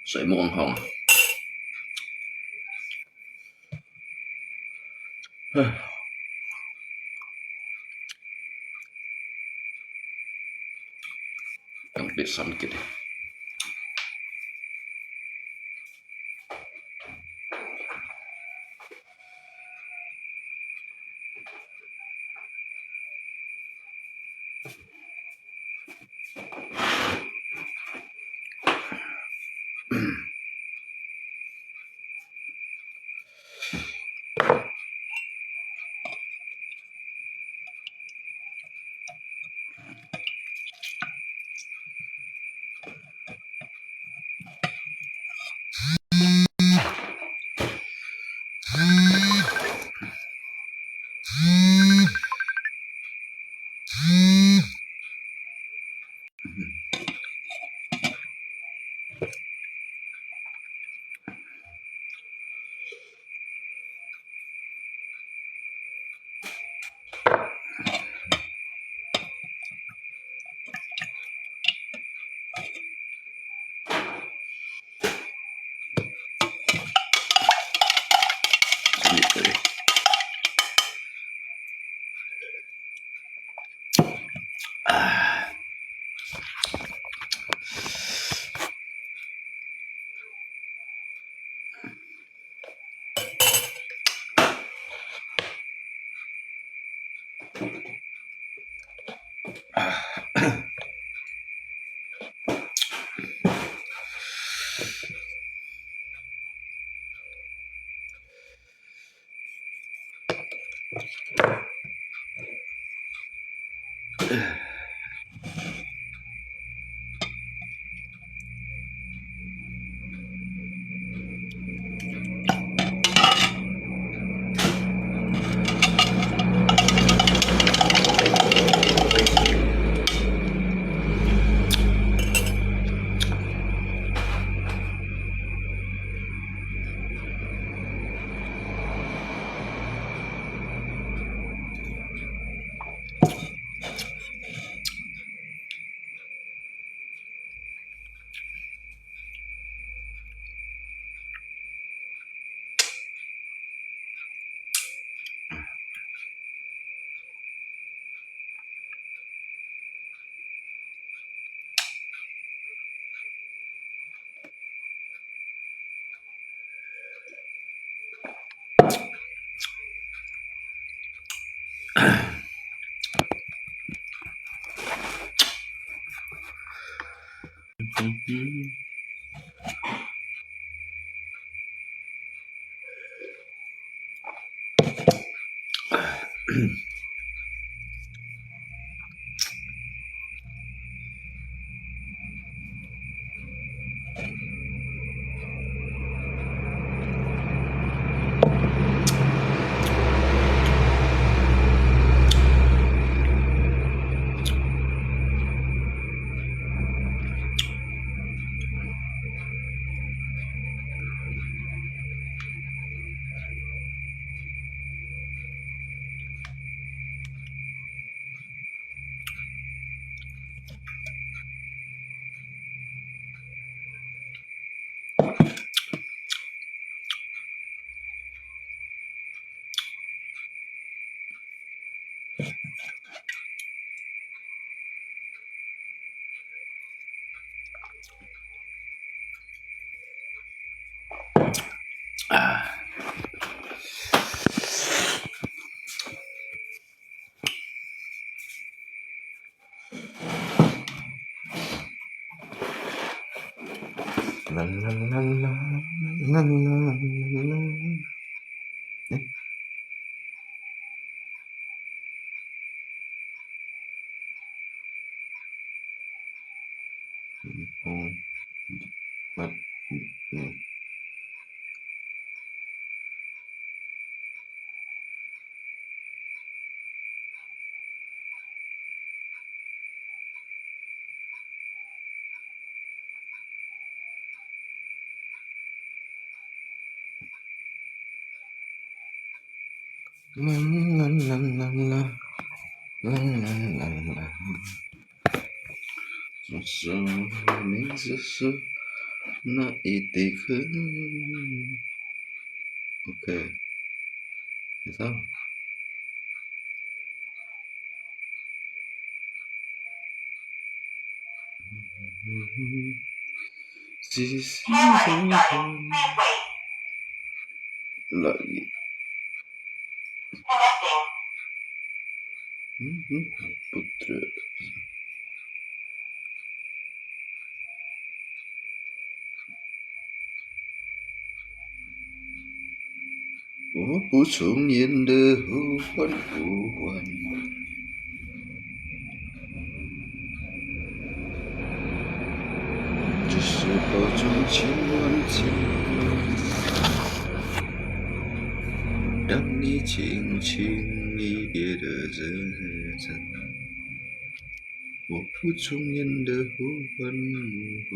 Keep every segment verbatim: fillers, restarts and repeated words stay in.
睡無恁好啊。唉。用第三个。啦啦啦啦啦啦啦啦。诶。嗯，哦，嗯，嗯，嗯。 啦啦啦啦啦，啦啦啦啦。哪一地方？OK，你上。是时辰来。嗯嗯，不对。 我不从前的呼唤呼唤，只是把从前往前往，让你轻轻离别的日子。我不从前的呼唤呼唤。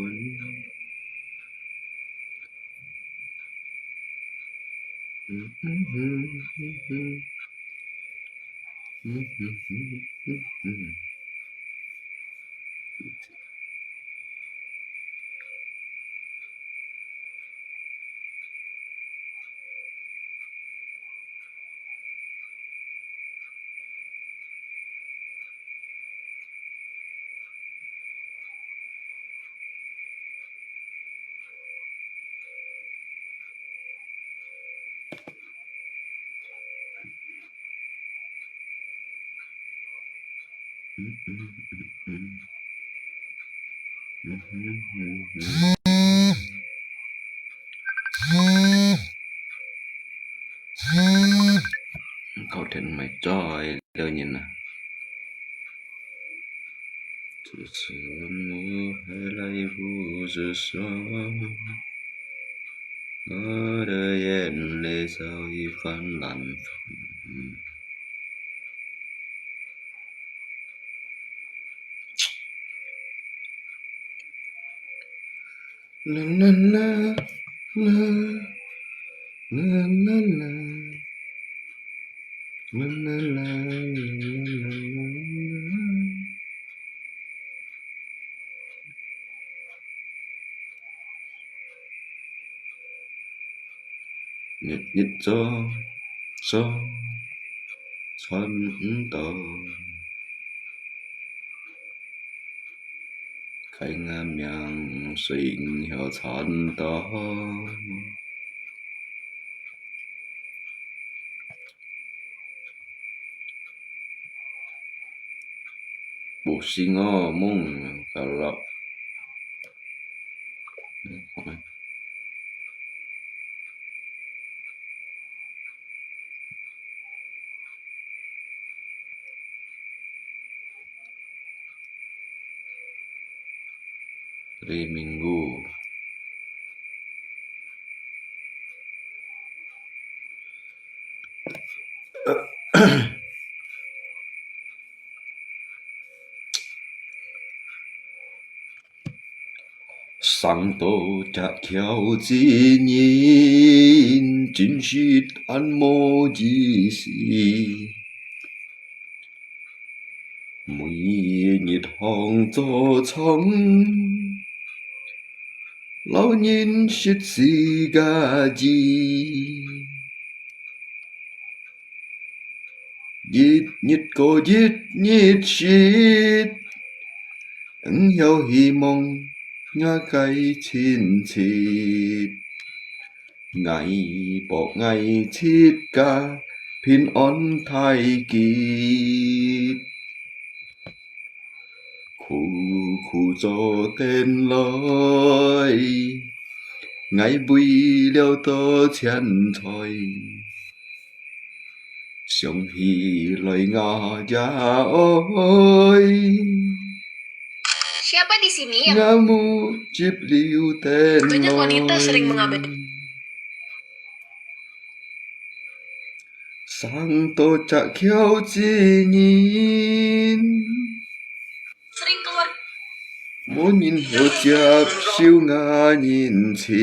靠天买菜了人啊。只是我还来不及说，我的眼泪早已泛滥。 啦啦啦啦啦啦啦啦啦啦啦啦啦。 日日做，做，賺毋到。開眼明，睡毋曉賺到。 不信哦，夢啊，搞了。Hari Minggu. 生到隻巧子人，真實恁無意思。每日行早場，摎人食自家己。 一日過一日食，毋曉希望𠊎个親戚，𠊎博𠊎自家平安大吉。 苦苦做等來，𠊎為了多錢財，想起來𠊎也哀。 Siapa di sini yang 𠊎目汁流等來。 Banyak wanita sering mengabad- 生到隻巧子人。 Sering keluar. 無人曉接受𠊎人情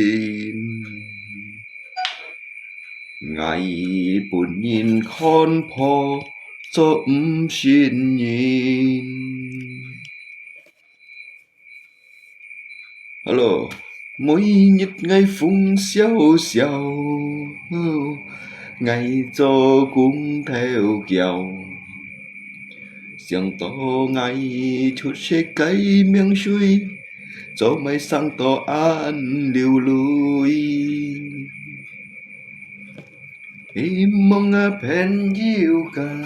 ，𠊎分人看破做毋信人。 Hello，每日𠊎風瀟瀟，𠊎做工頭噭，想到𠊎出世个命水，做麼个生到恁流淚。希望啊朋友間，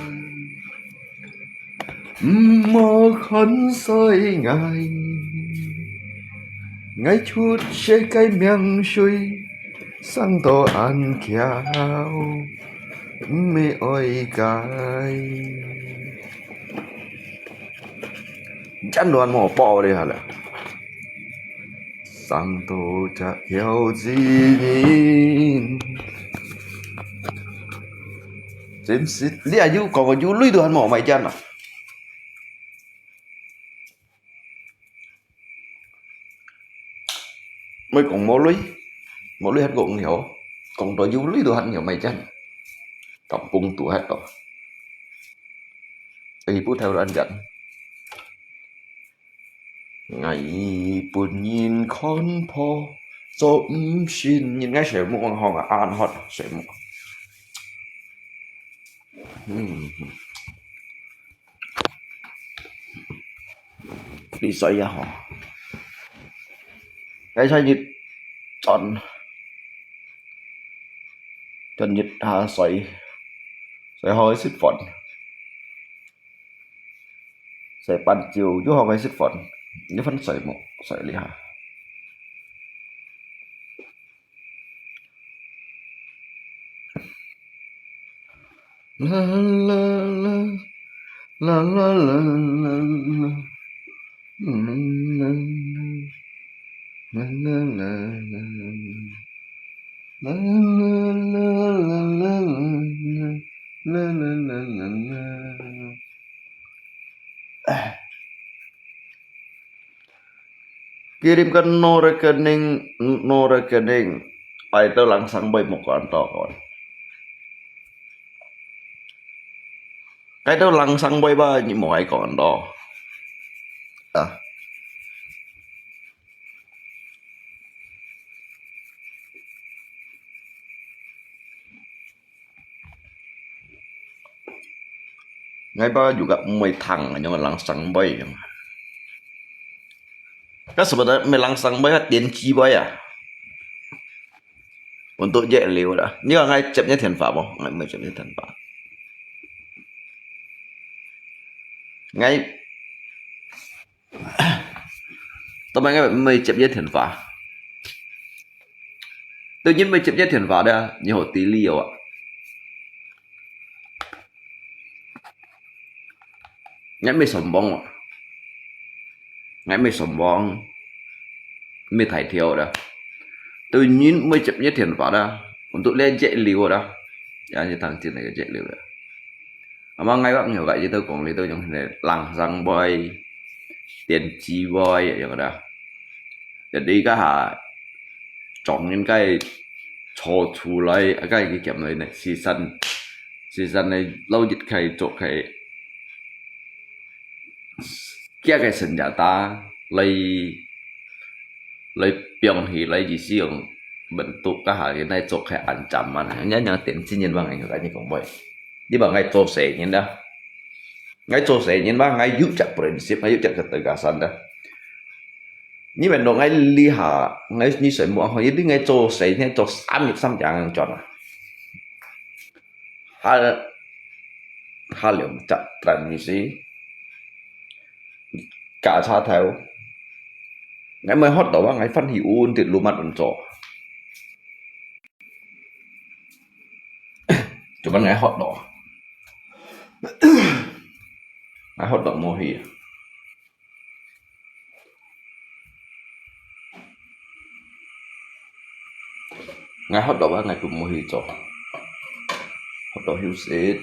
毋好看衰𠊎，𠊎出世个命水，生到恁巧，毋係愛改。真亂無包哩下啦。 生到隻巧子人。真是，你啊有講有鐳都還無買間啊？毋係講無鐳，無鐳還講有，講到有鐳都還有買間。Kampung都還到。哎，不挑人講。 𠊎分人看破，做毋信人。𠊎睡目啊，好啊，恁好睡目。嗯，你睡啊吼。𠊎睡日轉，轉日下睡，睡好食飯。 食飯朝又好个食飯，你分睡目，睡哩下。啦啦啦，啦啦啦啦啦，啦啦啦，啦啦啦啦啦。 Kirim ke no rekening, no rekening. Ai tau langsang bai mo kan to kon. Kai tau langsang bai ba ni mo ai kon to. Ah. Ngai ba juga mui thang, nyo langsang bai. Ka sebenarnya mui langsang bai, ka 点击bai ya. Untuk je liu dah. Ni ngai cep nya 电话 mo, ngai mui cep nya 电话. Ngai 做麼个毋會接佢電話？對，你毋會接佢電話咧，你好知理由啊？你毋會上網啊？你毋會上網，毋會大條啦。對，你毋會接佢電話啦，untuk你接佢啦，也係當真个接佢啦。 Ama ngai wak nyo ka ito kong lito yung hene langsang boy, 点击boy yung da. Jadi kaha chong in kai cho chu lai, kai ki kiam lai ne, season, season lai lau jit kai chok kai. Kia kai senjata lai, lai piong hi lai ji si yung bentuk kaha lai chok kai ancaman. Nya nya 点击 yin bang yung kai ni kong boy. Di ba ngai cho se yin da. Ngai cho se yin ba ngai yu chak prinsip, ngai yu chak ketegasan da. Ni men dong ngai li ha, ngai ni se mo ho, di ngai cho se, ngai cho sam sam jang chon a. Ha, ha liu chak tran mi si. Ka cha thau. Ngai mai hot do ba ngai fan hi un tit lu mat un cho. Cuman ngai hot dog. Ngai hot dog mo hi. Ngai hot dog ba ngai pun mo hi cho. Hot dog hiu sit.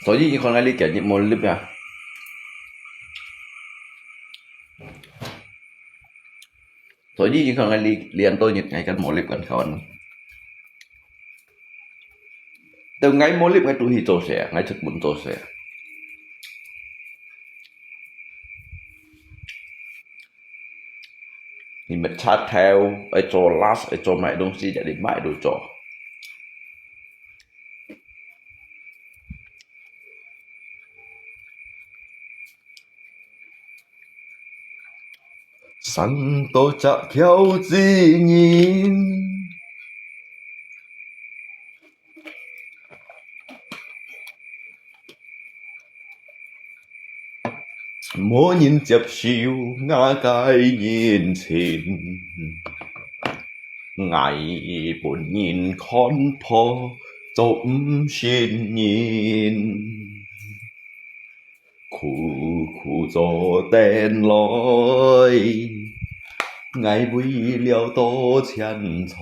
Soalnya ikon ngali kaya mo lip ya. 你看𠊎這，這恁多日𠊎敢無live kan kawan？到𠊎無live，𠊎都去做事，𠊎出門做事。你乜差頭，愛做last，愛做買東西，jadi買都做。 生到隻孝子人，無人接受𠊎个人情，𠊎分人看破做毋成人。 苦苦做等來，𠊎為了多錢財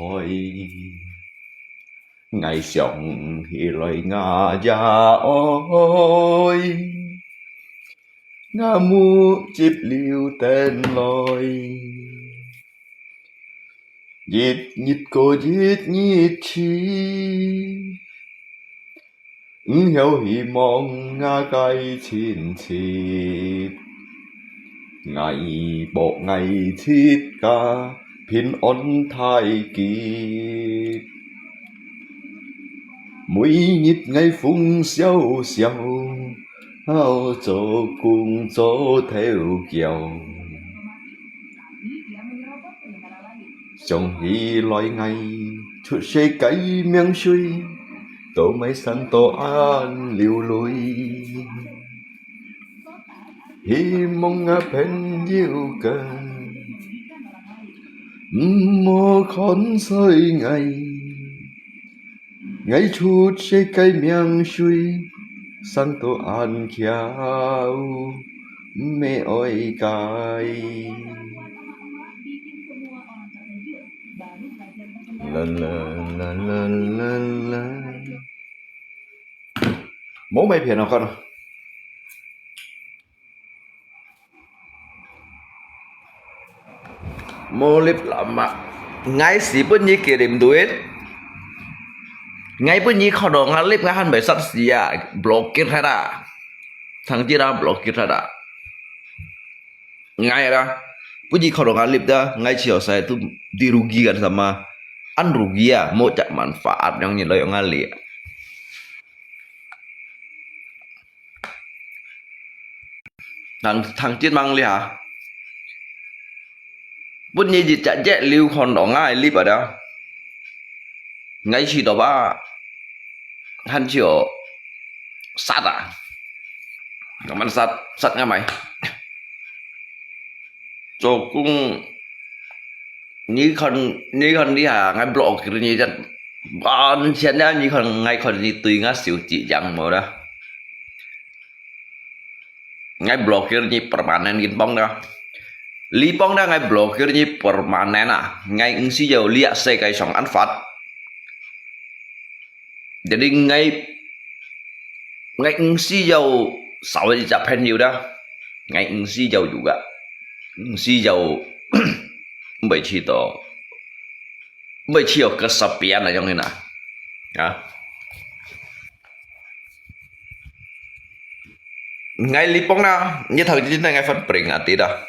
，𠊎想起來𠊎也哀，𠊎目汁流等來，一日過一日去。 毋曉希望𠊎个親戚，𠊎博𠊎自家平安大吉。每日𠊎風蕭蕭，做工做頭繳。 想起來𠊎出世个名歲，都毋會生到恁流淚。希望𠊎朋友个，毋好看衰𠊎。 𠊎出世个名歲，生到恁巧，毋係愛个。啦啦啦啦啦啦。無買片啊，看啊。 無live lama。𠊎係分你kirim duit。𠊎分你看到𠊎live，𠊎還袂殺死啊，blokir忒啦。Thang Chin啊，blokir忒啦。𠊎啦，分你看到𠊎live dah，𠊎只有使都dirugikan sama。An rugi啊，無隻manfaat yang你來用𠊎live。 Thang, Thang Chin mang liha. Pun ni ji cak jek liu khon dong ai lip ada. Ngai si do ba. Han sio sat ah. Ngaman sat, sat ngamai. Cho kung ni khon, ni khon liha ngai blok kir ni jan. Ban sian ya ni khon ngai khon ni tui nga siu ji jang mo da. Ngai blokir ni permanen gin pong da. Li pong da ngai blokir ni permanen ah. Ngai ngsi yau liak se kai song an fat. Jadi ngai, ngai ngsi yau sawi ji ja pen yu da. Ngai ngsi yau juga. Ngsi yau mbai chi to. Mbai chi yau kesepian na yong ni na. Ya. Ngai li pong na, ni thau ji na ngai fan pring ati da.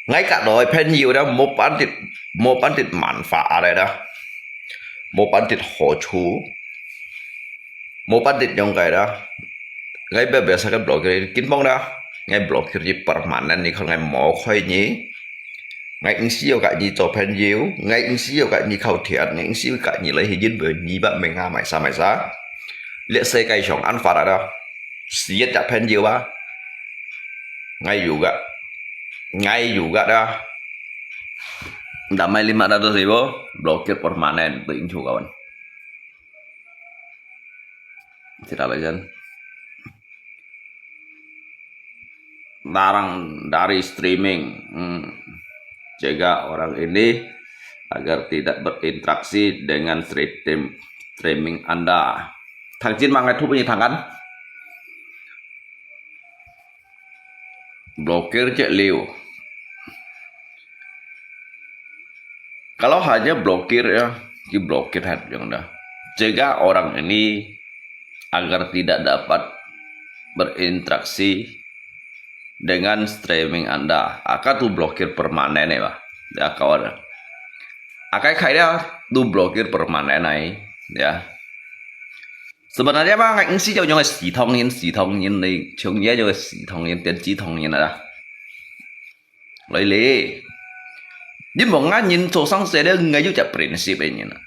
Ngai ka doi pen yu da, mo pan tit, mo pan tit manfaat da. Mo pan tit ho chu. Mo pan tit yong kai da. Ngai be biasa kan blokir, kin pong da. Ngai blokir ji permanen ni khon ngai mo khoi ni. Ngai ngsi yau ka ni cho pen yu, ngai ngsi yau ka ni khau thiat, ngai ngsi yau ka ni lai hi jin be ni ba meng nga mai sa mai sa. Liak se kai song an fat ada. Siat ja pen yu ba. Ngai juga. Ngai juga da. Damai lima ratus ribu, blokir permanen, tu incu kawan. Tidak lah jan. Larang dari streaming. Hmm. Jaga orang ini agar tidak berinteraksi dengan stream, streaming Anda. Thang Chin mang ngai thup ni thang kan? Blokir cek liu. Kalau hanya blokir ya, di blokir hat yang dah. Cegah orang ini agar tidak dapat berinteraksi dengan streaming Anda. Aka tu blokir permanen ya, bah. Ya, kawan. Akai khai dia tu blokir permanen ai, ya. Sebenarnya mah ngai ngsi jau nyong 視聽人，視聽人呢，像也有視聽人、電子聽人啊。來咧，你望下人做生事咧，ngai有隻 prinsip 个人啊。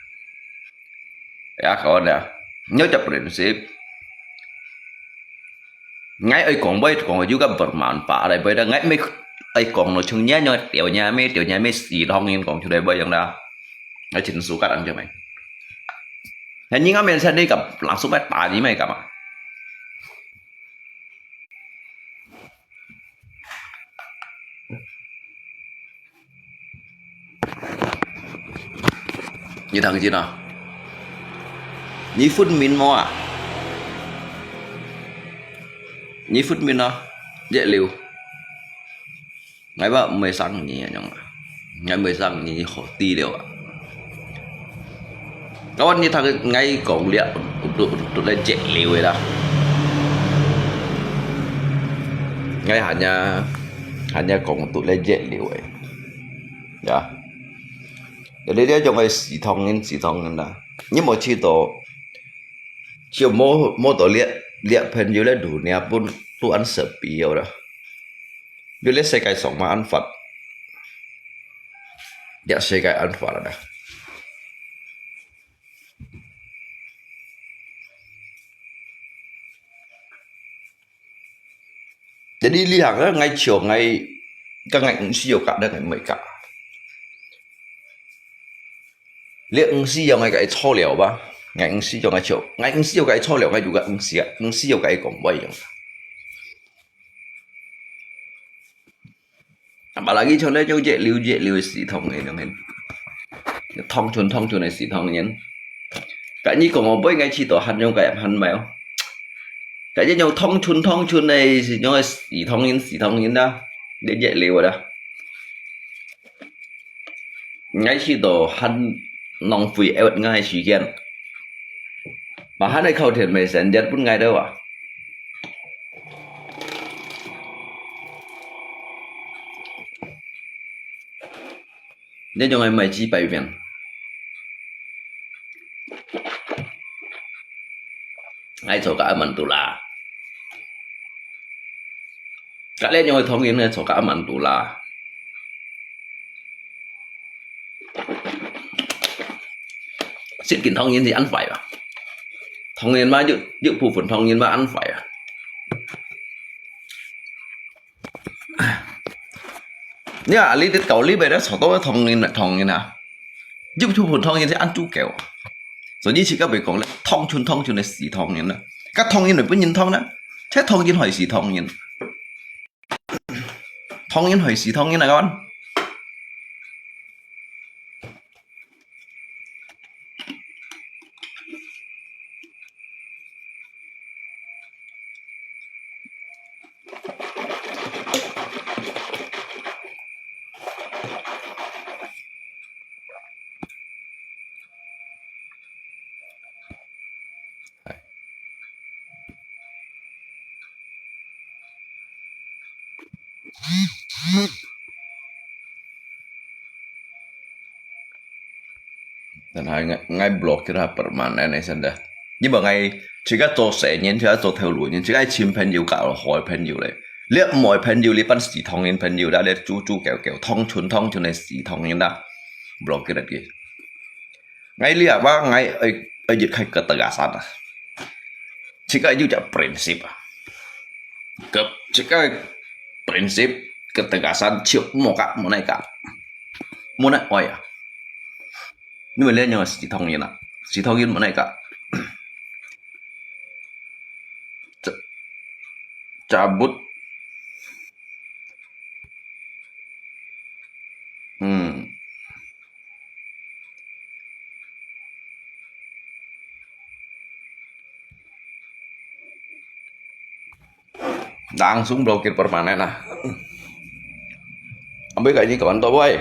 Ya kawan ya，有隻 prinsip。 Ngai ai kong bai kong juga bermanfaat ai bai da ngai mai ai kong no chung nya nyo teo nya mai teo nya mai 視聽人 kong chung dai bai yang da. Ngai chin su kat ang jemai. Ngai ni ngai men sen ni kap langsung mai ta ni mai kap ma. 你聽真啊？你分明無啊？你分明啊？熱流。𠊎話毋會生你啊，樣啊。𠊎毋會生你好知了啊。Kawan你聽𠊎講了，都都都來熱流个啦。𠊎還呀還呀講都來熱流个。 Ya. Jadi dia 種个視聽人，視聽人啦。你無試到，就無無到這這朋友咧，dunia pun都恁sepi了啦。你這世界上嘛恁闊，這世界恁闊啦。 Jadi lihat eh ngai chiu ngai ka ngai ngsi yo ka da ngai mai ka. Lihat ngsi yo ngai ka chau liao ba. Ngai ngsi yo ngai chiu. Ngai ngsi yo ka chau liao ngai juga ngsi ka. Ngsi yo ka kong bai yo. Apalagi 像那種熱流熱流个視聽人，通訊通訊个視聽人。Ka nyi kong bai ngai chi to han yung kaya han mai oh. Ka nyi yung 通訊通訊个是用个視聽人視聽人啦，熱熱流啦。Ngai chi to han 浪費 awet ngai 時間。Mahan ai khâu thian mai sen jat pun ngai da wa. 你種个賣雞排餅。愛做个阿曼杜拉。Ka你種个通人呢，做个阿曼杜拉。 Sitkin 通人是恁壞啊。通人嘛，有有部分通人嘛恁壞啊。你啊，你啲教你咪咧，坐到通人通人啊，有部分通人是恁主教。所以自家咪講咧，通訊通訊个視聽人啊，个通人咪本人通啦，這通人還係通人。 通人還係通人啊，kawan。 但係𠊎𠊎 block 佢啦，permanen个，真的。因為𠊎自家做生意，自家做頭路人，自家尋朋友較好个朋友咧。你毋愛朋友，你班視聽人朋友啦，你主主搞搞，通訊通訊个視聽人啦，block 佢啦佢。 Ngai lihat ba, ngai ai ai jit khai ketegasan ah. Chika ju ja prinsip ah. Ke chika prinsip ketegasan chiu mo ka mo nai ka. Mo nai oi ah. Ni mo le nyo si thong yin ah. Si thong yin mo nai ka. Ca- Cabut. Hmm. Langsung blokir permanen ah. Ambil kayak ni kawan tau boy.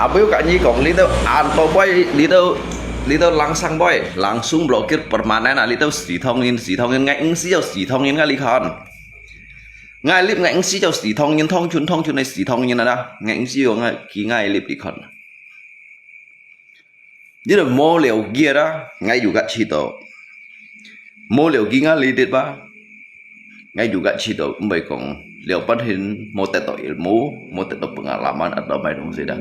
Abeu kak nyi kong, litau an to boy, litau, litau langsang boy, langsung blokir permanen ah, litau sithong yin, sithong yin, ngai ing si jau sithong yin ngai likan. Ngai lip ngai ing si jau sithong yin, thong chun, thong chun nai sithong yin ada, ngai ing si jau ngai, ki ngai lip likan. Litau mo liau gia ada, ngai juga chito. Mo liau gia ngai litit ba. Ngai juga chito, mbai kong, liau pan hin, mo teto ilmu, mo teto pengalaman atau mai dong sida.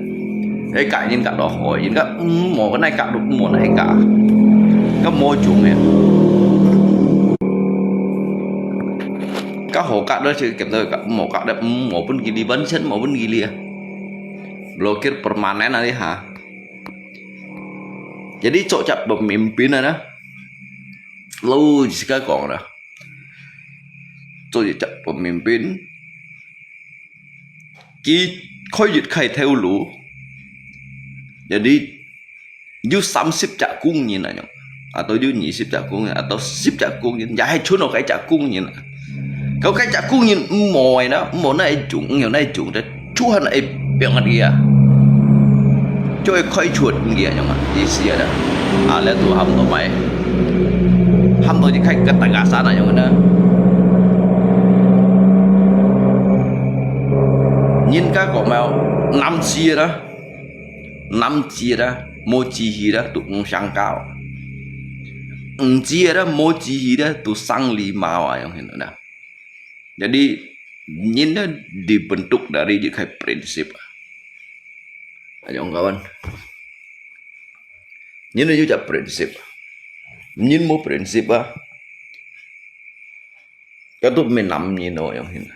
Eh, kak yin kak do ho, yin kak, mm, mo, nai kak do, mo, nai kak. Kak mo chung eh. Kak ho kak do, si kem do kak, mo kak do, mm, mo pun gili ban chen, mo pun gili ah. Blokir permanen ah, ha. Jadi, cocak pemimpin ah, na. Lu, sika kong na. Cocak pemimpin. Ki, khoi yit khai theo lu. Jadi, yu samsip cak kung yin ah, nyong. Atau yu nyisip cak kung yin, atau sip cak kung yin. Ya hai chun o kai cak kung yin. Kau kai cak kung yin, mo ai na, mo na ai chung, yo na ai chung, te chuhan ai piang dia. Cho ai khoi chuat dia, nyong ah. Isi ada. Ah, le tu ham to mai. Ham to ji khai ka ta ga sa na, nyong na. Nyin ka ko mau, nam si ada. Nam si ada, mo ji hi ada, tu ng sang kao. Ng ji ada, mo ji hi ada, tu sang li mau ah, nyong hin na. Jadi, nyin na dibentuk dari ji khai prinsip. Ayo, kawan. Nyin na ju ja prinsip. Nyin mo prinsip ah. Katu menam nyin no yang hin.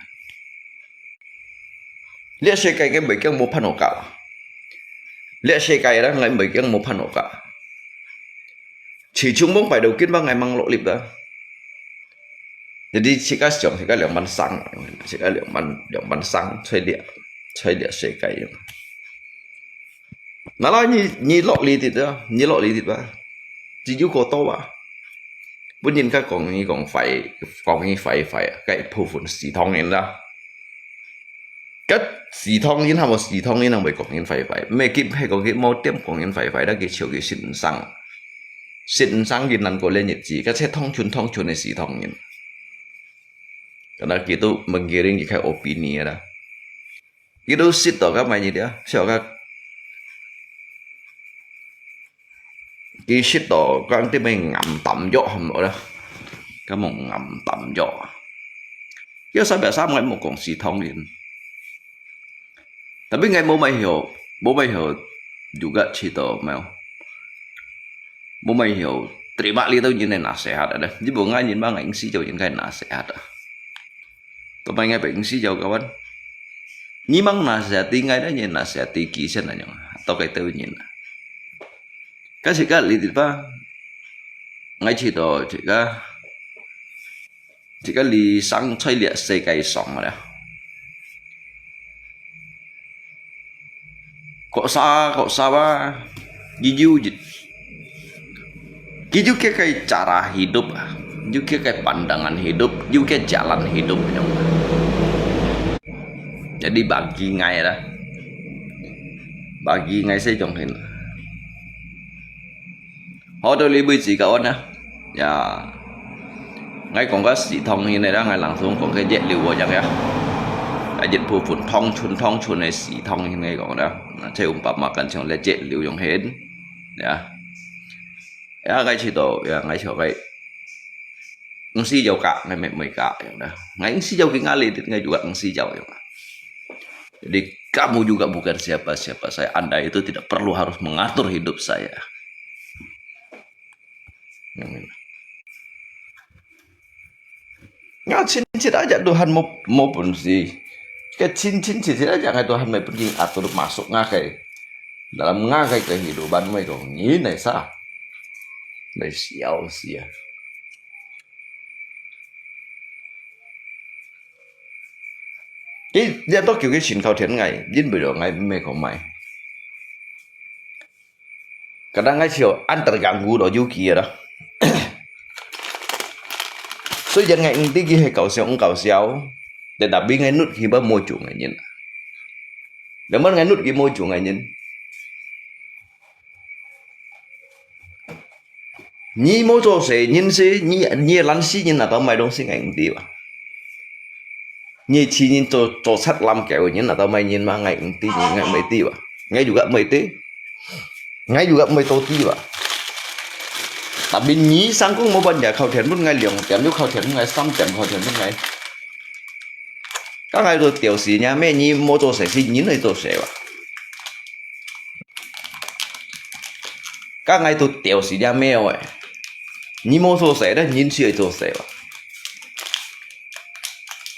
Lia se kai ke bai kiang mo phan ho ka. Lia se kai ra ngai bai kiang mo phan ho ka. Chỉ chung mong phải đầu tiên ba ngai mang lo lip da. Jadi sika siang, sika liang ban sang, sika liang ban, liang ban sang, choi lia, choi lia se kai yang. Nala ni, ni lo li dit da, ni lo li dit ba. Chỉ có tô ba. Bún yin ka kong ni kong phải, kong ni phải phải, cái bộ phận sĩ thông yin da. Cái sĩ thông yin hả, sĩ thông yin hả, mới kong yin phải phải. Mẹ kim hay kong yin mau tiêm kong yin phải phải, đó cái chiều cái sinh sang. Sinh sang yin năng có lên nhiệt gì, cái sẽ thông chun thông chun này sĩ thông yin. Karena gitu menggiring cái opini ya dah. Gitu sit to ka mai ni dia, siapa ka ki sit to ka ti mai ngam tam jo ham lo dah. Ka mo ngam tam jo. Yo sa biasa ngai mo kong sĩ thông yin. Tapi ngai mo mai hio, mo mai hio juga chito mai. Mo mai hio, terima li tau nyin nasihat ada. Ji bo ngai nyin ma ngai ing si jo nyin kai nasihat ah. To mai ngai bai ing si jo kawan. Nyi mang nasihati ngai da nyin nasihati ki sen na nyong. To kai tau nyin. Ka si ka li dit ba. Ngai chito, chika. Chika li sang choi lia se kai song da. Kok sa, kok sa ba, gigiu jit. Gigiu ke kai cara hidup, gigiu ke kai pandangan hidup, gigiu ke jalan hidup nyong. Jadi bagi ngai dah. Bagi ngai se jong hin. Ho to li bui ji ka on ah. Ya. Ngai kong ka sĩ thông yin ne da, ngai langsung kong ke jet liu wo yang ya. Ka jet pu phun thong chun thong chun ne sĩ thông yin ngai kong da. Na, che um pa ma kan chong le jet liu yong hen. Ya. Ya, ngai chi to, ya, ngai cho ngai. Ng si jau ka, ngai me mui ka yang da. Ngai ng si jau ki ngali dit ngai juga ng si jau yang. Jadi kamu juga bukan siapa-siapa saya. Anda itu tidak perlu harus mengatur hidup saya. Yang ini. Nga chin chin aja Tuhan mau mau pun si. Ke chin chin chin chin aja ngai Tuhan mai pun king atur masuk nga kai. Dalam nga kai kehidupan mai kong ni nai sa. Mai siau sia. Ki dia to kiu ki chin kau thian ngai, jin bai do ngai mai kong mai. Kadang ngai chiu an terganggu do ju ki da. Sui jan ngai ng ti ki he kau siau, ng kau siau. Tetapi ngai nut ki ba mo chu ngai nyin. Leman ngai nut ki mo chu ngai nyin. 你無做事，人事，你，你个爛事，人哪兜買東西，𠊎毋知哇。你知人做，做賊濫狗，人哪兜買人嘛，𠊎毋知，𠊎毋知哇。𠊎又个毋知，𠊎又个毋知到底哇。Tapi你成功無半日，靠天分𠊎兩點，又靠天分𠊎三點，靠天分𠊎。該𠊎都吊死若咩，你無做事，係人會做事哇。 該𠊎都吊死若咩哦，你無做事，該人就會做事哇。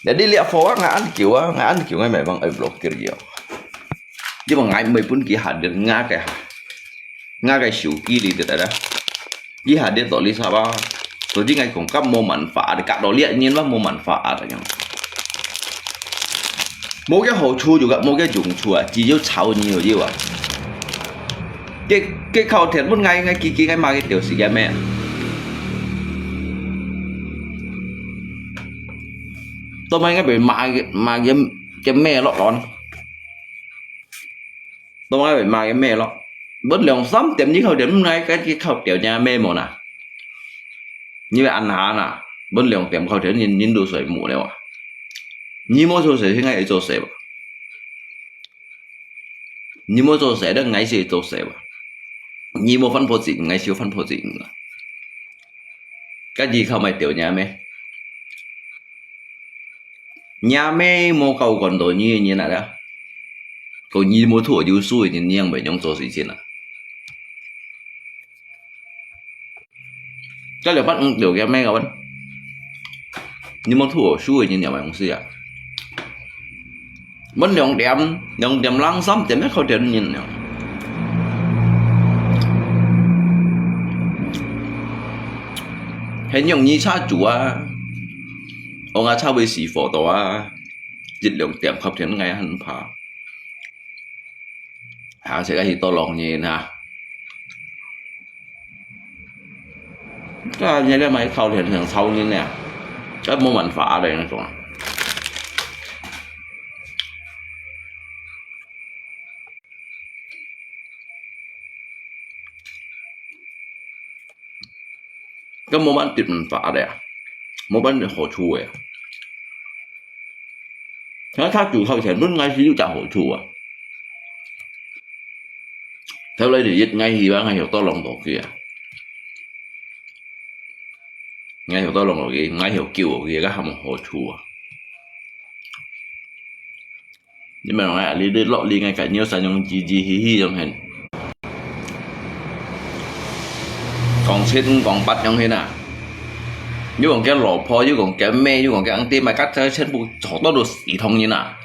Jadi這貨啊，𠊎恁久啊，𠊎恁久，𠊎memang愛block佢哦。因為𠊎毋會分佢下得𠊎个，𠊎个手機裡底啦。佢下得到你啥吧？所以𠊎講，該無辦法，你搞到這人嘛無辦法啊，這樣。 無个好處就个，無个用處啊，只有吵你而已啊。佢，佢靠天分𠊎，𠊎自己𠊎罵佢就是个咩？做麼个會罵佢，罵佢，佢咩落來？做麼个會罵佢咩落？分兩三點你靠天分𠊎，該佢靠條若咩無哪？ 你會恁下哪？分兩點靠天，人，人都睡目了啊。你無做事，係𠊎會做事吧？你無做事，該𠊎就會做事吧？你無犯法子，𠊎就犯法子啊。該你靠麼个條若咩？若咩無夠管到你个人啊啦。講你無做有事个人，你仰會用做事情啊？ 該兩百五六个咩个問？你無做好事个人仰會用事啊？問兩點，兩點零三點，該靠天人了。很容易插足啊，我啊插位死火到啊，一兩點靠天𠊎很怕。 啊，這个係多浪人啊。該你這買靠天想吵人呢，這無辦法个那種啊。該無辦法个啊，無辦法好處个啊。 該佢就靠天分𠊎係有隻好處啊。頭來第一，𠊎希望𠊎曉得浪到佢啊。𠊎曉得浪到佢，𠊎曉救佢，該還無好處啊。你明白啊？你，你落力，𠊎感覺像咿咿嘻嘻樣很。 講七講八樣形啊。又講佢老婆，又講佢妹，又講佢兄弟，買甲全部好多都死唐人啊。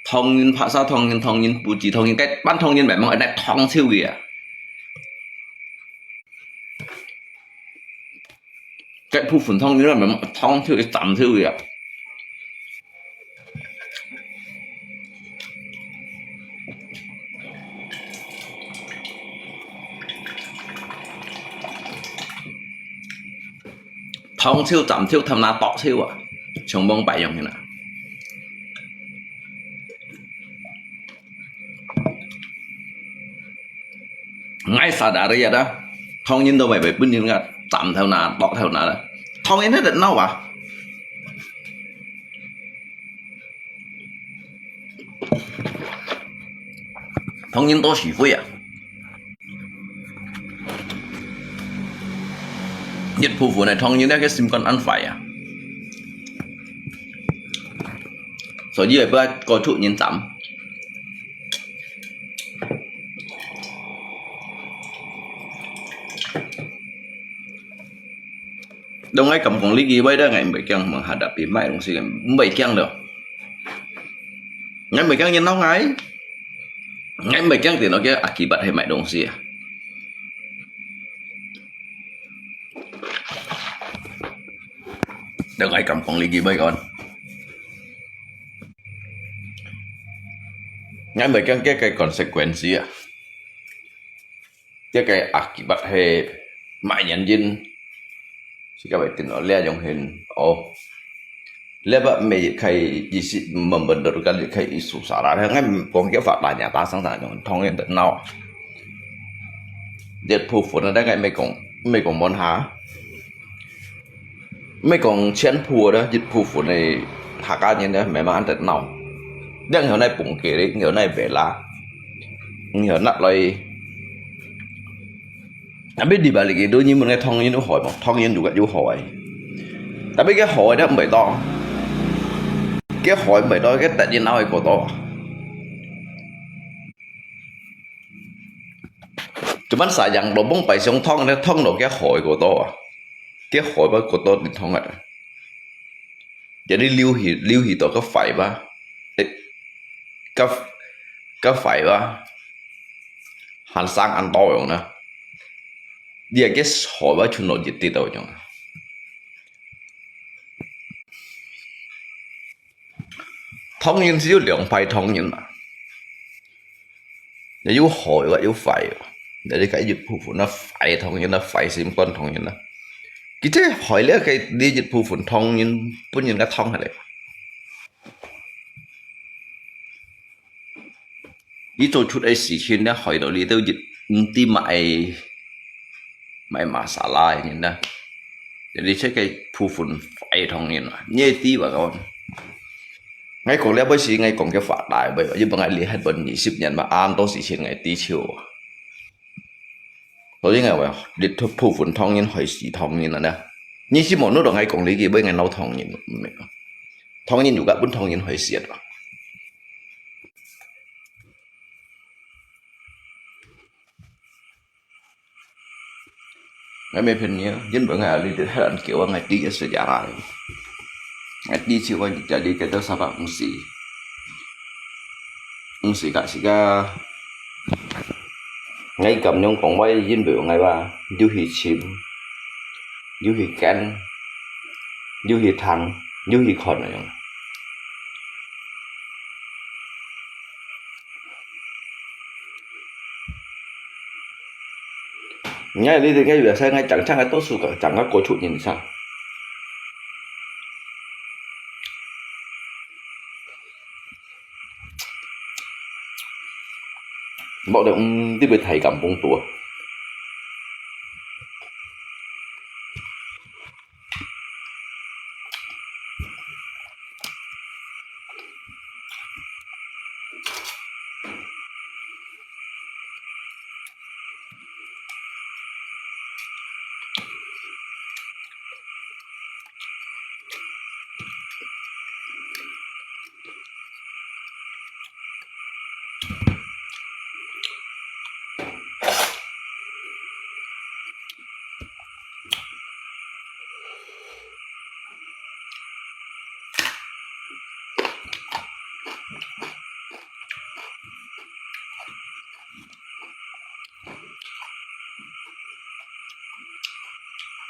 唐人、白沙唐人、唐人、布子唐人，該班唐人慢慢來唐手个啊。該部分唐人慢慢唐手个、斬手个啊。 唐手、斬手、貪拿、剁手啊，像往擺樣形啊。 𠊎sadar啊，唐人都會分人家斬頭那、剁頭那啦。唐人係得鬧啊。唐人多是非啊。一部分个唐人呢，佢心肝恁壞啊。所以會分過出人斬。 當𠊎敢講這句話，𠊎毋會驚，hadapi買東西，毋會驚了。𠊎毋會驚人鬧𠊎，𠊎毋會驚電腦个akibat係買東西啊。當𠊎敢講這句話講。 𠊎毋會驚該个consequence啊。該个akibat係麼人因，自家會聽到這樣形，哦。這把每一個意思，membenarkan一個isu salah，𠊎毋講佢法律呀，打上打用，同樣的鬧。這部分呢，大概毋講。毋係講問下，毋係講全部个一部分个客家人呢，慢慢仔鬧。你有哪分家咧，有哪bela，有哪來。Tapi你把你个對你們个唐人有害無？唐人有个有害。Tapi个害个毋會多，个害毋會多，个得人鬧个過多。 Cuman sayang，老公擺上燙咧，燙到个害過多啊，个害過多你燙啊，jadi留意留意到个壞吧，誒，个个壞吧，還生恁多樣呢，你个害吧全部一滴到樣。 唐人係有兩派唐人嘛，也有好个，有壞个。你个一部分啊壞唐人啊，壞心肝唐人啊，佢這害了个你一部分唐人，本人个唐下來。 佢做出个事情呢，害到你都一，毋知麼个，麼个masalah个人呢。Jadi這个部分壞唐人啊，你知吧，講。𠊎講了，毋係𠊎講个發大，毋係，因為𠊎離開本二十年嘛，恁多事情𠊎知曉啊。所以𠊎話，你部分唐人害死唐人啊呢。你係無弄到𠊎講你个，毋係𠊎鬧唐人，毋係。唐人有个分唐人害死啊。 𠊎無騙你啊，因為𠊎這兜係恁久啊，𠊎知个事情啊。𠊎知就𠊎這裡个都三百五十，五十个時間，𠊎敢樣講話，因為𠊎話，有去尋，有去跟，有去聽，有去看恁樣。 你看，你，你看，有些人講，講个多數个，講个過出人生。無的，嗯，你會太感動多。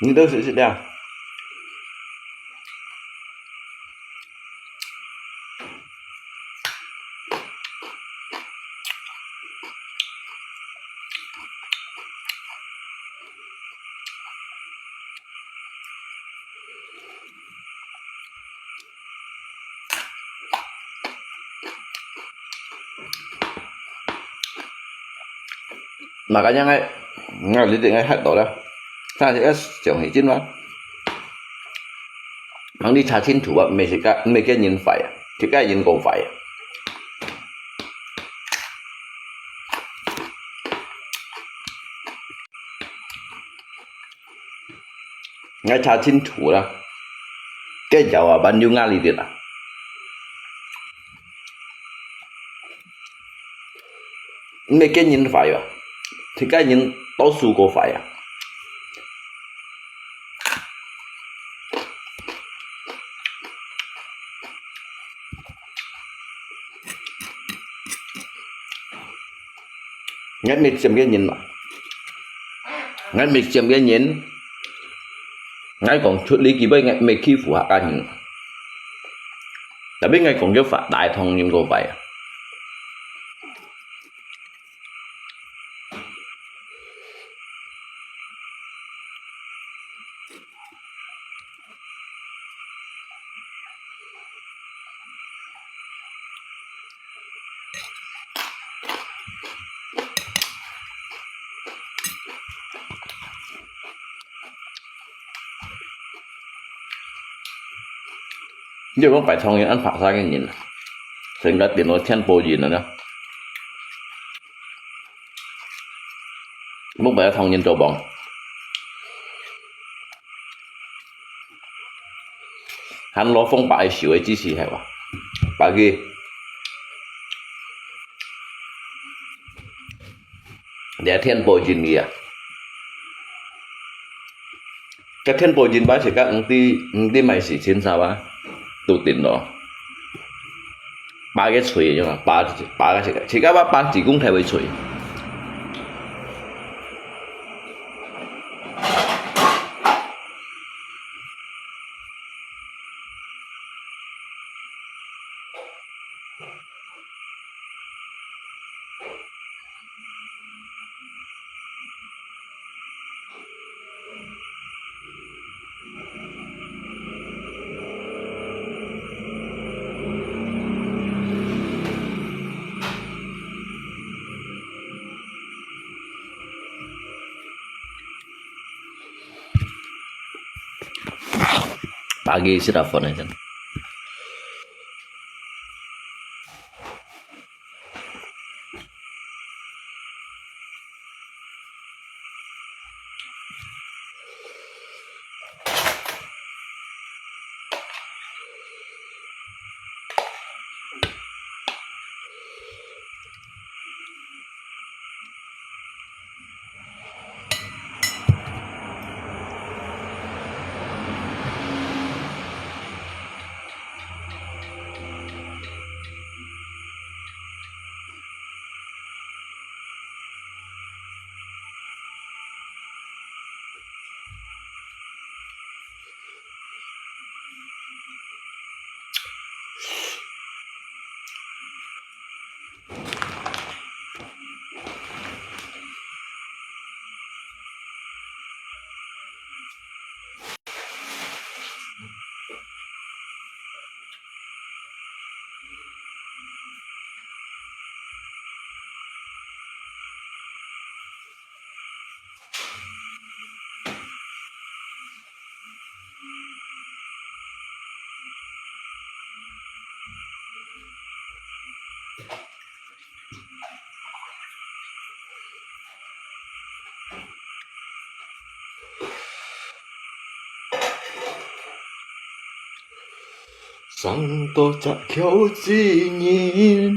你都食食了。 Makanya𠊎，𠊎一定愛學到啦。但係愛上去真嘛。Nang你查清楚啊，毋係个，毋係个人壞啊，係个人過壞啊。 𠊎查清楚啦，該有啊，還有𠊎哩个啦。毋係个人壞啊，係个人多數過壞啊。 𠊎毋係尖个人嘛。𠊎毋係尖个人，𠊎講出呢句話，𠊎毋係欺負客家人。Tapi𠊎講个話，大唐人个話啊。你就講擺湯圓恁發達个人，成个變到天保人了呢。莫擺湯圓做王，還老奉擺壽个支持係哇，擺佢。你係天保人个啊？該天保人擺時間毋知，毋知買時錢啥啊？都定咯。擺个錘，係嘛？擺，擺个時間，時間擺，擺子公頭个錘。Pagi sira phone aja.生到隻巧子人，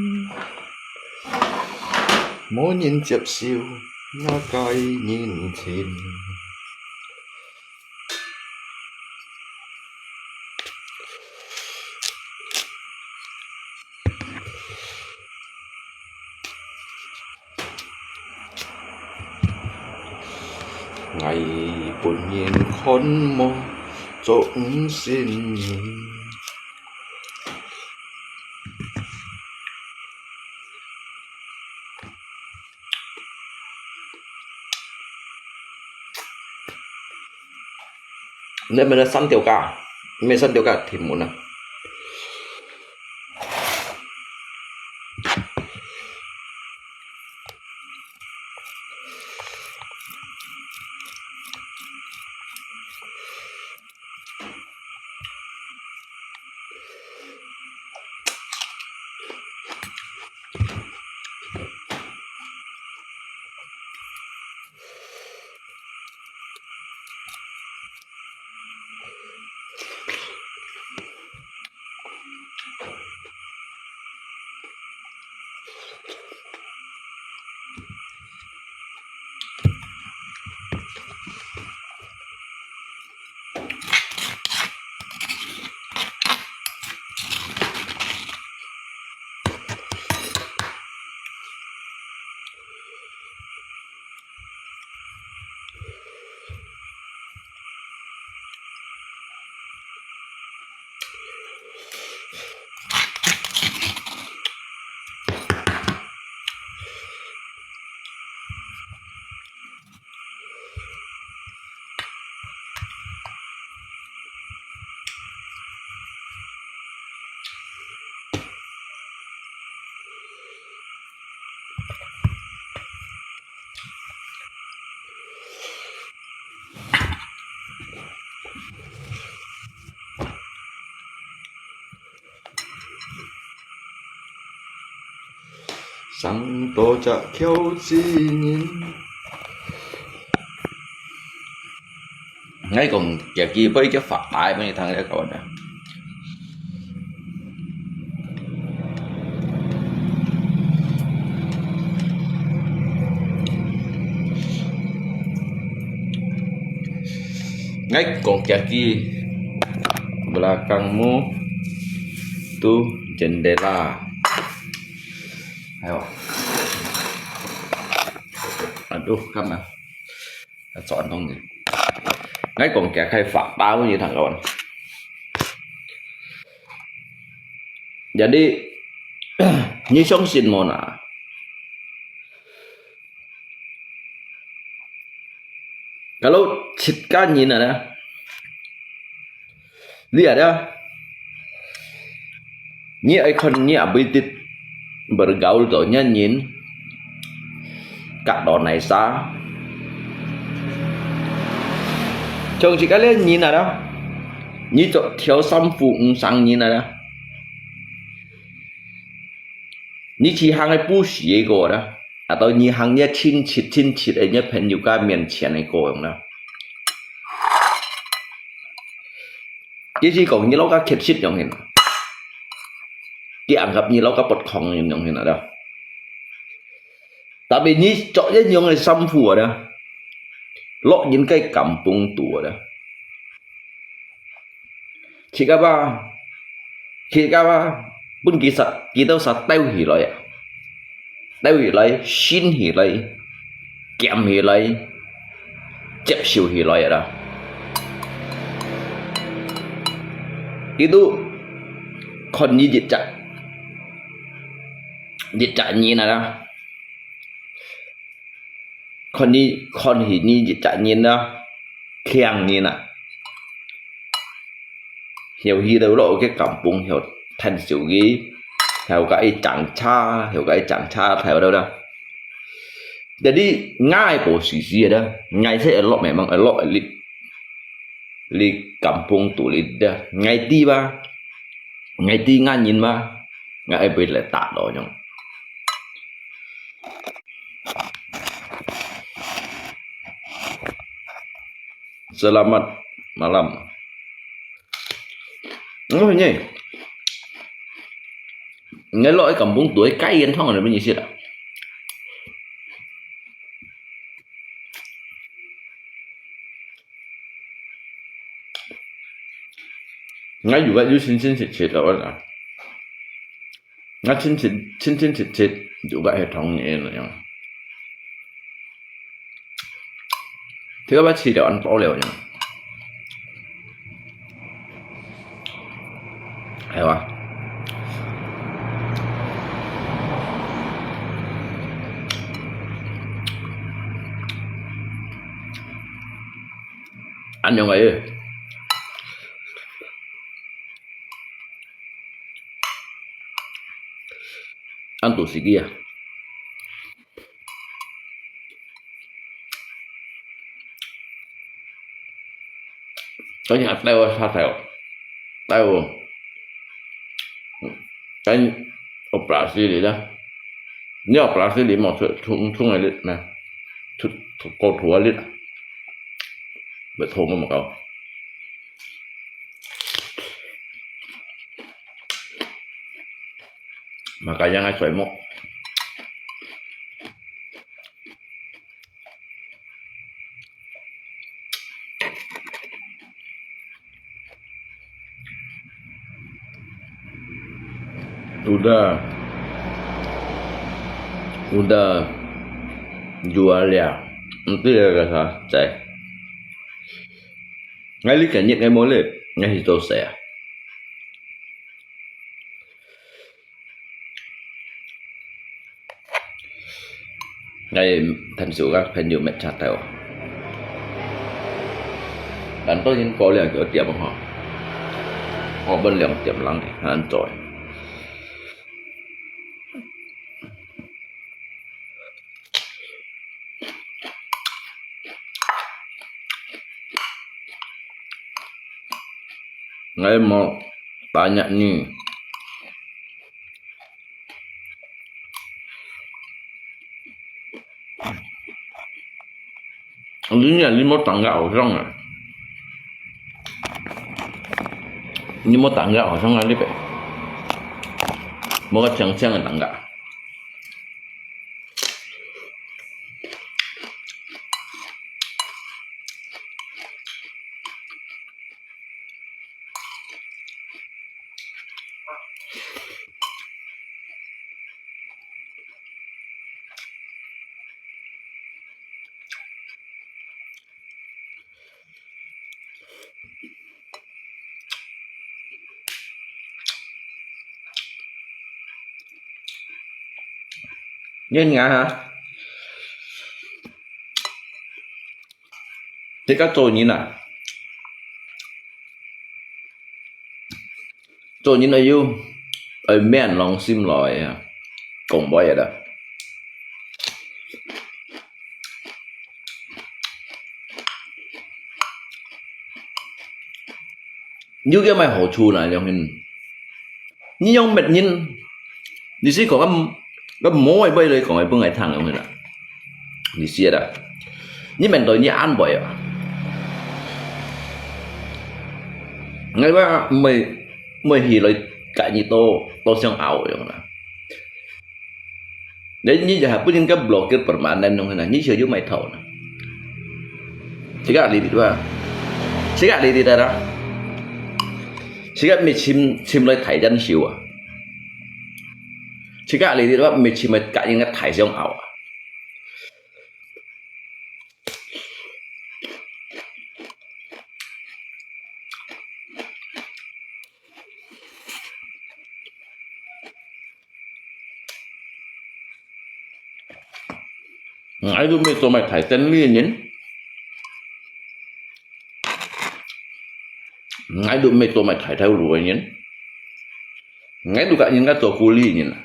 無人接受𠊎个人情。 𠊎分人看無做毋信人。 你係毋係三條街？毋係三條街，天門啊。生多隻轎子人。𠊎講，這句話叫發呆，乜你聽了搞呢？Ngai kong kiaki, belakangmu tu jendela. Ayo. Aduh, kam ah. Chọn không nhỉ? Ngai kong kiaki, phải bao nhiêu thằng con. Jadi, 你相信無哪？ Kalau七ka nyin ada, lihat ya, nyi ai kon nyi abui tit bergaul to nyi nyin, kak do nai sa. Chong chika le nyin ada, nyi chok thiau sampu ung sang nyin ada. 你去行个不是个个啦，啊，到你行你亲戚亲戚个，你朋友个面前个个样啦。其实讲你老个确实样形，佢anggap你老个不同样形啦。Tapi你着一样个衫裤啊，落人个kampung肚啊。 Chika ba, chika ba, pun kita sa, kita sa teo hilai, teo hilai, sin hilai, kiam hilai, jep siu hilai ada. Itu kon ni jejak, jejak ni ada. Kon ni, kon hi ni jejak nyin na, kiang nyin na. Hiau hi dau lo ke kampung hiau than siu gi, hiau ka i chang cha, hiau ka i chang cha, hiau dau da. Jadi ngai po si si da, ngai se elok memang elok elit. Li kampung tu li da, ngai ti ba, ngai ti ngan nyin ba, ngai ai bui le ta lo nyong. Selamat malam. Ngoi ni. Ngai lo ai kampung tu ai kai yen thong ni bini sit ah. Ngai yu ga yu sin sin sit sit lo na. Ngai sin sin, sin sin sit sit yu ga he thong ni lo nyong. Thế các bác sĩ đều ăn tỏi đều nhỉ? Hay quá. Ăn nhiều ngày đi. Ăn tủ xì kia. Có nhà teo xa teo. Teo. Cái ốc bả xì lì đó. Nếu ốc bả xì lì mà thùng thùng này lít nè. Thùng cầu thủ lít. Bật thùng mà cầu. Mà cái yang ai xoay mốc. Udah, udah jual ya. Itu ya kata saya. Ngai li kan nyet ngai mo le, ngai hi to saya. Ngai thân sự các朋友met cha teo. Đắn tôi nhìn có lẽ kiểu tiệm hả? Họ bên làng tiệm lắng này, ăn rồi. Ngai mau tanya ni. 你呢，你無打个好像啊？你無打个好像啊？你別，無个青青个打个。你看啊，這个做人啊，做人愛有，愛面lòng心來啊，講話个啦。 有个麼个好處呢？樣形，你樣搣人，你試看个，个無个話來講个分𠊎聽樣形啊。你試啊，你面對你安慰啊。𠊎話毋會，毋會起來，甲你多，多想拗樣啦。 你，你就係不應該blokir permanen樣形啊，你就有麼个頭呢？自家理理哇，自家理理得啦，自家咪尋，尋來大戰手啊，自家理理哇，咪尋來甲應該大相拗啊。 𠊎都毋係做麼个大生理个人，𠊎都毋係做麼个大頭路个人，𠊎都甲人家做顧理个人啊。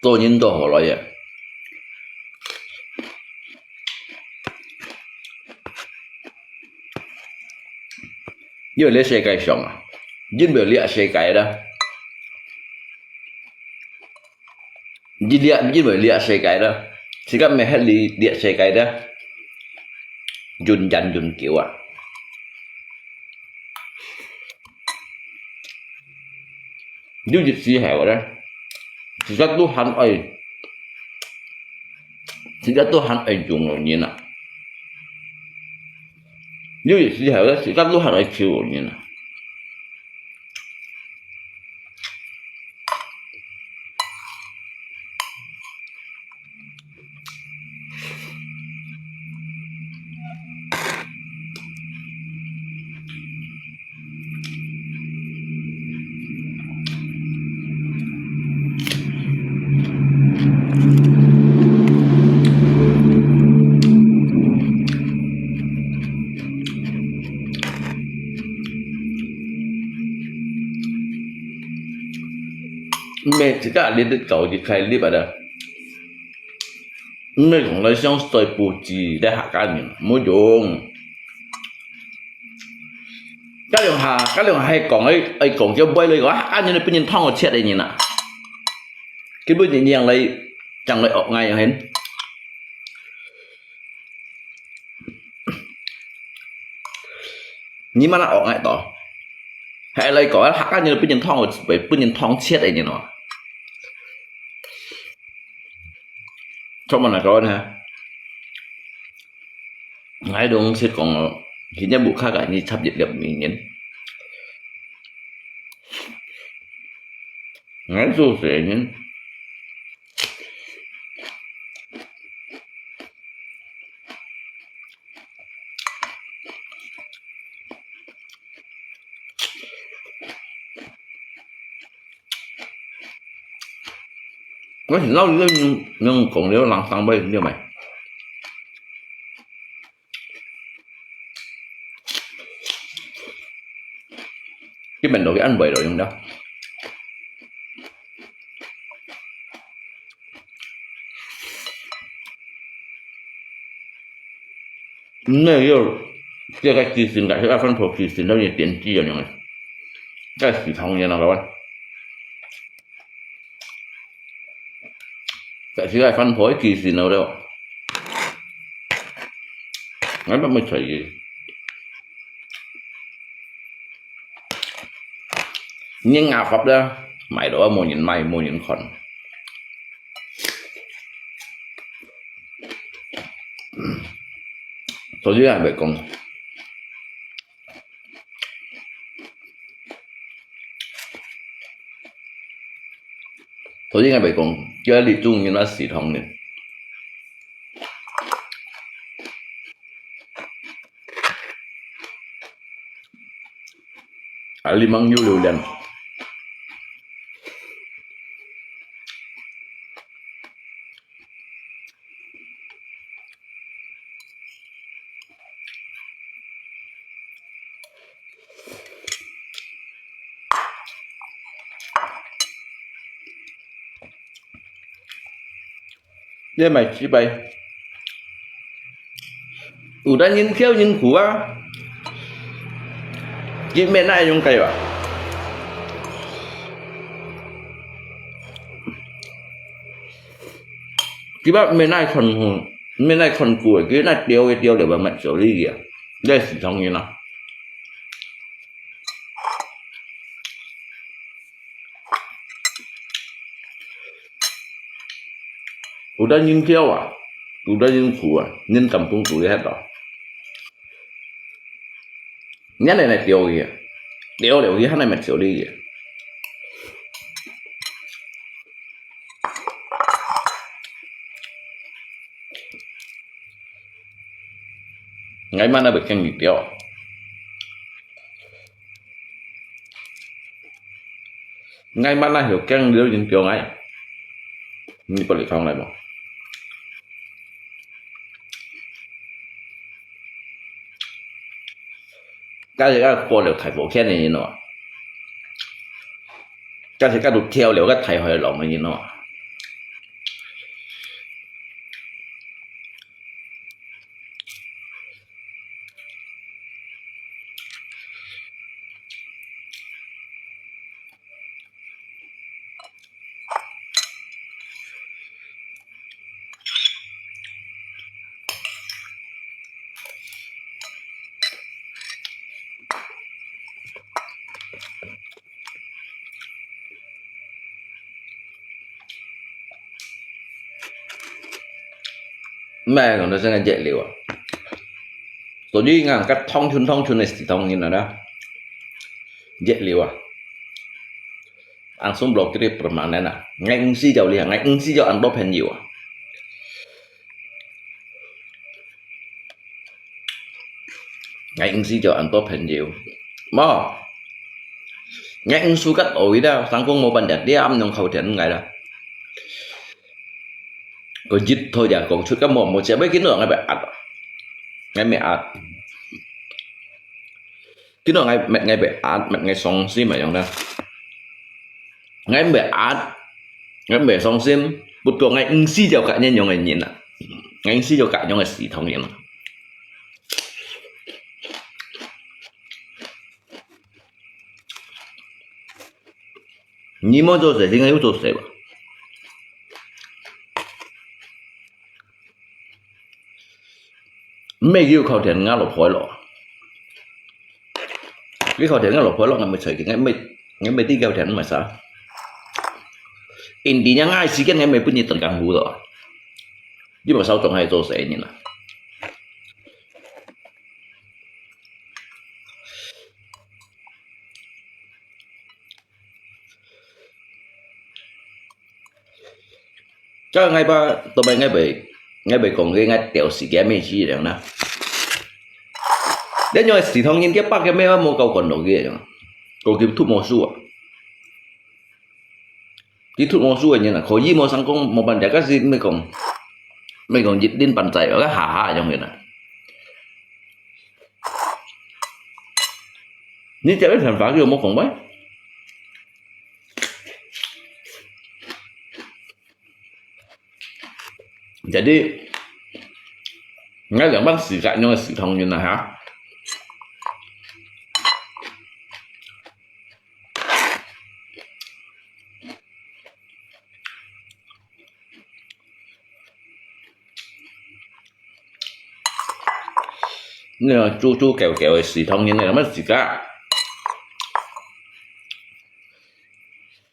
做人做好來啊。因為這世界上啊，因為這世界啦，你這，因為這世界啦，自家毋係你這世界啦，永遠永久啊。 有一時候咧，自家都還愛，自家都還愛用个人啊。有一時候咧，自家都還愛求个人啊。 毋係自家日日搞一開日啊啦。毋係講來想說服自家客家人，無用。該兩下，該兩下係講，愛，愛講叫背來講，啊，客家人分人當好切个人啊。根本就讓來，讓來惡𠊎樣形。 你嘛那惡𠊎到，還來講，啊，客家人分人當好，分人當切个人哦。做麼个講呢？𠊎都識講哦，今日無客家人插一粒米人。 𠊎做事呢，𠊎係老人，人講了，人生尾了咩？ 基本都係恁樣咯，用到。毋係有這个雞心，這个番婆雞心，都係點雞个樣个，該係湯圓啊，各位。這个番婆雞心了了，𠊎乜會隨意。人牙法啦，賣到啊，無人買，無人看。所以𠊎會講，所以𠊎會講，叫你中意那時通呢。啊，你吂有榴槤。這賣雞排，有得人挑人苦啊，佢乜哪用計啊？佢乜乜哪看苦，乜哪看苦，佢哪挑个挑了，乜做呢个，這係當然啦。 有得人挑啊，有得人苦啊，人敢講做得忒啊？人來來挑佢啊，挑了佢還來乜做呢个。 𠊎乜哪會驚你挑？𠊎乜哪會驚你人挑𠊎？你不理講來無？該係該過了大火圈个人哦，該係該都挑了該大海浪个人哦。 毋係講到這个熱流啊，所以𠊎个當春當春个時當然啦，熱流啊，langsung blokir permanen啊，𠊎毋使就你啊，𠊎毋使就恁多朋友啊。 𠊎毋使就恁多朋友。無，𠊎毋使該愛啦，成功無半點點用靠天𠊎啦。佢一頭就講出个無，無食，要緊到𠊎會壓啊，𠊎會壓。緊到𠊎，𠊎會壓，𠊎傷心麼樣啦。 𠊎毋會壓，𠊎毋會傷心，不過𠊎毋使就該恁樣个人啊，𠊎毋使就該恁樣个時通人啊。你無做事，你愛有做事吧？ 毋係有靠天𠊎落海咯。你靠天𠊎落海咯，𠊎毋會在，𠊎毋會，𠊎毋會知靠天毋係啥。因為𠊎个時間𠊎毋會分你等江湖咯。你無少總係做事人啊。 該𠊎把，到尾𠊎會，𠊎會講个𠊎挑時間个事情啦。恁樣个時通人，佢百个咩無夠管到佢个，講佢讀無書啊。佢讀無書个人啊，可以無成功，無辦法，但是毋係講，毋係講一定半載，該下下樣个啦。 你這个想法有無講歪？Jadi，𠊎兩班時間用个時通人啊，哈，那个猪猪狗狗的死唐人呢，有没有几个？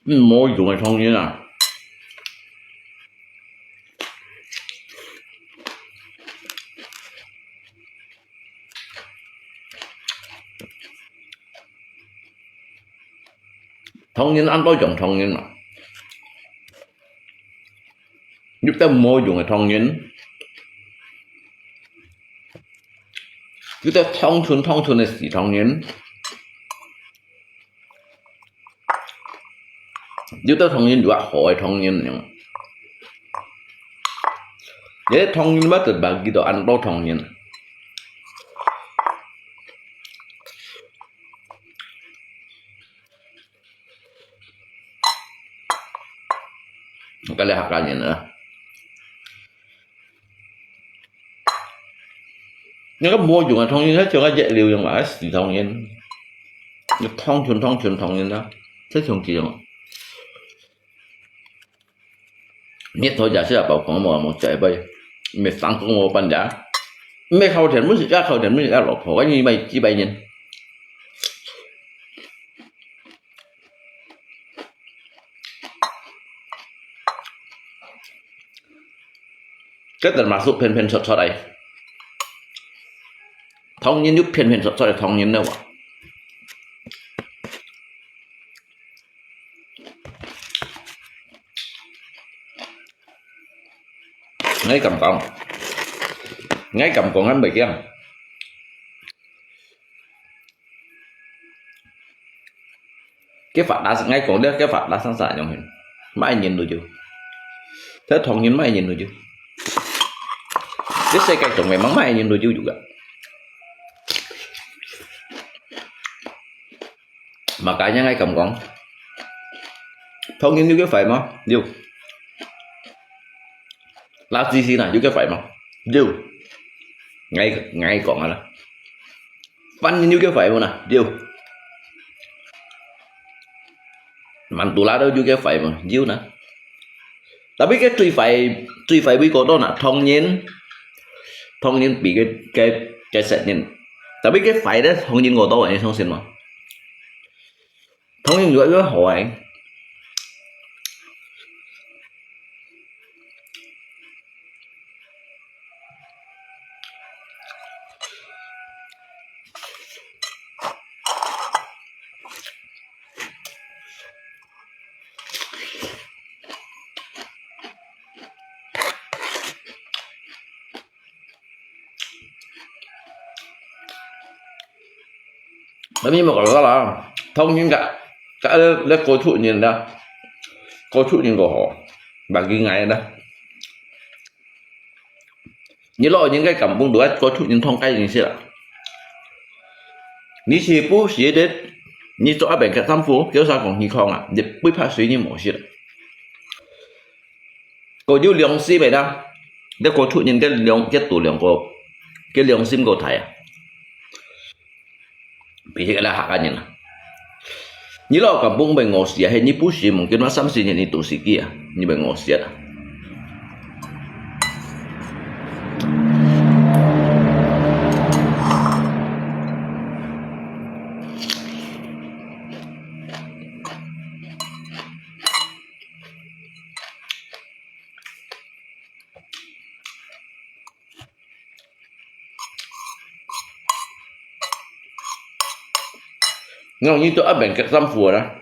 嗯，没用的唐人啊。唐人安到用唐人啊。 有兜無用个唐人，有兜唐村唐村个死唐人，有兜唐人有啊好个唐人樣。這唐人嘛，就把佢都安到唐人。 該你客家人啊。那个無用个唐人，佢像个一流樣啊，死唐人。那唐村唐村唐人啊，這像佢樣。日頭夜時啊，包講無無食一杯，毋係生講無半日，毋係靠天，毋係也靠天，毋係也落雨，反正一百一百年。 該等麻薯片片出出來，唐人又片片出出來，唐人了哇。𠊎敢講，𠊎敢講，𠊎袂驚。 該發達，𠊎講了，該發達生生樣形，麼人都有。這唐人麼人都有。這世界上面麼人都有有个。Makanya𠊎敢講，唐人有佢壞無？有。垃圾先啊，有佢壞無？有。𠊎，𠊎講啊啦。 犯人有佢壞無呢？有。Mantu Lado有佢壞無？有呢。Tapi該最壞，最壞位過到哪？唐人，唐人比該，該，該細人。Tapi該壞个唐人過到，你相信無？ 唐人越來越好欸。Tapi無講到啦，唐人个，个，該高出人啦，高出人過好，bagi𠊎啦。你老人个根本都愛高出人同該人識啦。你是不是的，你做阿伯个丈夫，叫啥講你講啊，你不怕誰你無識啦。 過有良心个啦，你過出人个良，个度量過，个良心過大啊。比起个啦客家人啊，你老根本會餓死啊，係你不死，mungkin嘛三四年你肚屎飢啊，你會餓死啊。你講你做阿伯个丈夫啦，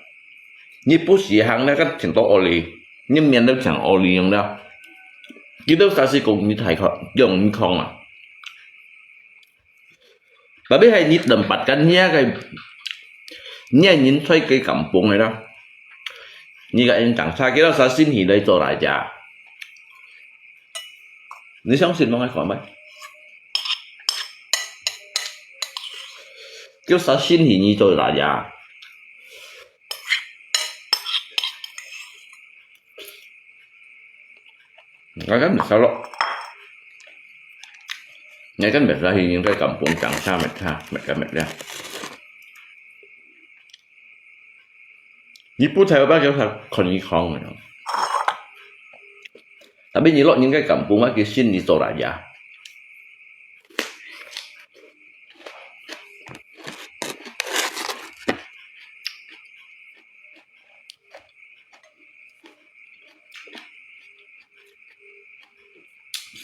你不時行那個挺多屙哩，你面都像屙哩樣啦，佢都啥時講你太康，用你康啊。 Tapi係你等八个，你个，你个人在該kampung个啦，你个人講差，佢到啥先起來做大家？你相信我个講咩？叫啥先起你做大家？ Ngakan biasa lo. Ngakan biasa hi yung kay kampung chang sa met ha, met ka met ya. Ni pu thai ba kyo sa kon ni kong. Tapi ni lo yung kay kampung ma ki sin ni to ra ya.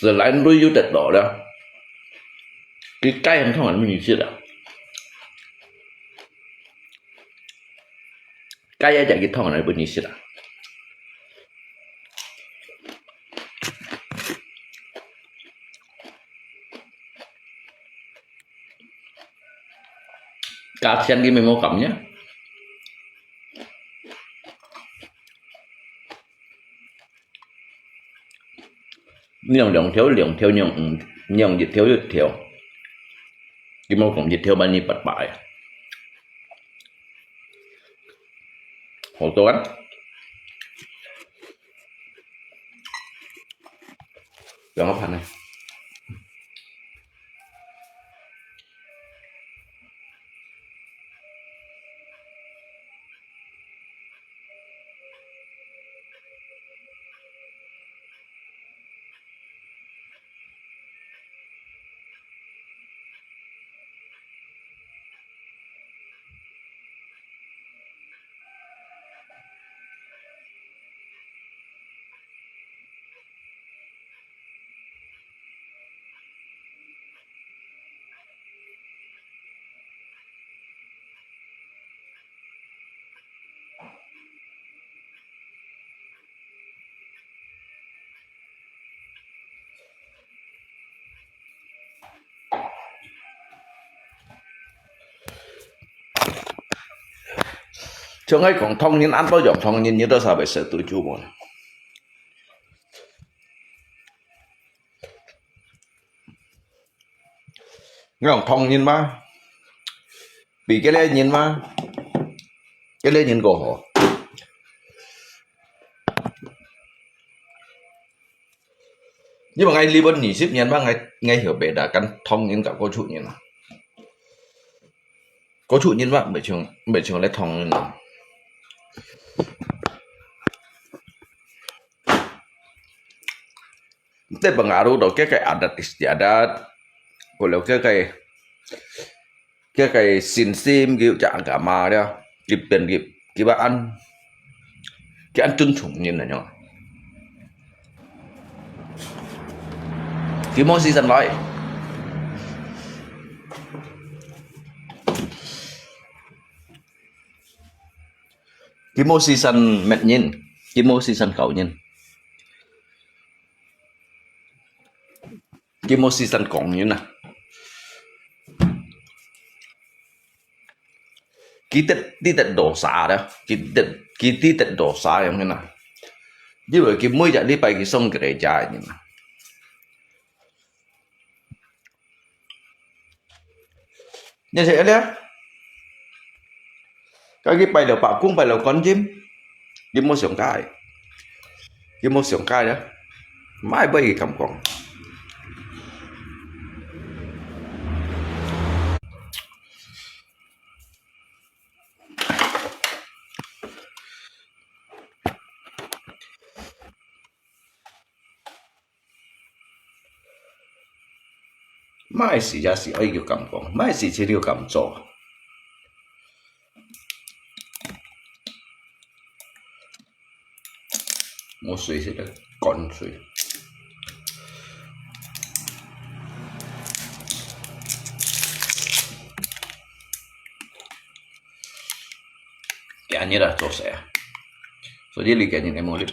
自然都有得到了。佢該樣燙人分你食啊，該一隻佢燙人分你食啊。價錢佢乜無減呢？ 你用兩條，兩條，你用，你用一條，一條，佢無講一條賣你八百啊。好多啊！兩個盤呢？ 像𠊎講唐人，恁多樣唐人，你都識會食到就無？ 你講唐人嘛，比該個人嘛，該個人過好。因為𠊎離婚二十年嘛，𠊎，𠊎曉別个，跟唐人甲過出人啊。過出人嘛，毋係像，毋係像咧唐人啊。 Te pengaruh do ke kai adat istiadat, kalau ke kai, ke kai sinsim gitu, cak agama dia, kipen ki, kibaan, kian tun chung nyin na nyong. Kimo sisan lai. Kimo sisan met nyin, kimo sisan kau nyin. Kimo sisan kong nyin ah. Kitet, kitet dosa dah, kitet, kitet dosa yang nyin ah. Jadi, ki每隻禮拜去上gereja nyin ah. Nyan sik alia. Kaki pai lo pakung, pai lo konjim. Kimo siong kai. Kimo siong kai ya. Mai bai ki kam kong. Mai si ya si ai kiu kam kong, mai si si liu kam cho. Mo sui si de kon sui. Kaya nyi dah cho saya. So jadi kaya nyi mo li.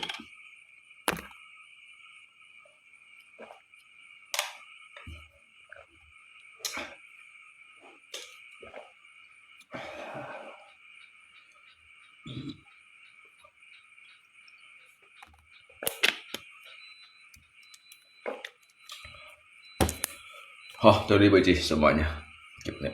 Hah, tadi baca semuanya. Kip ni.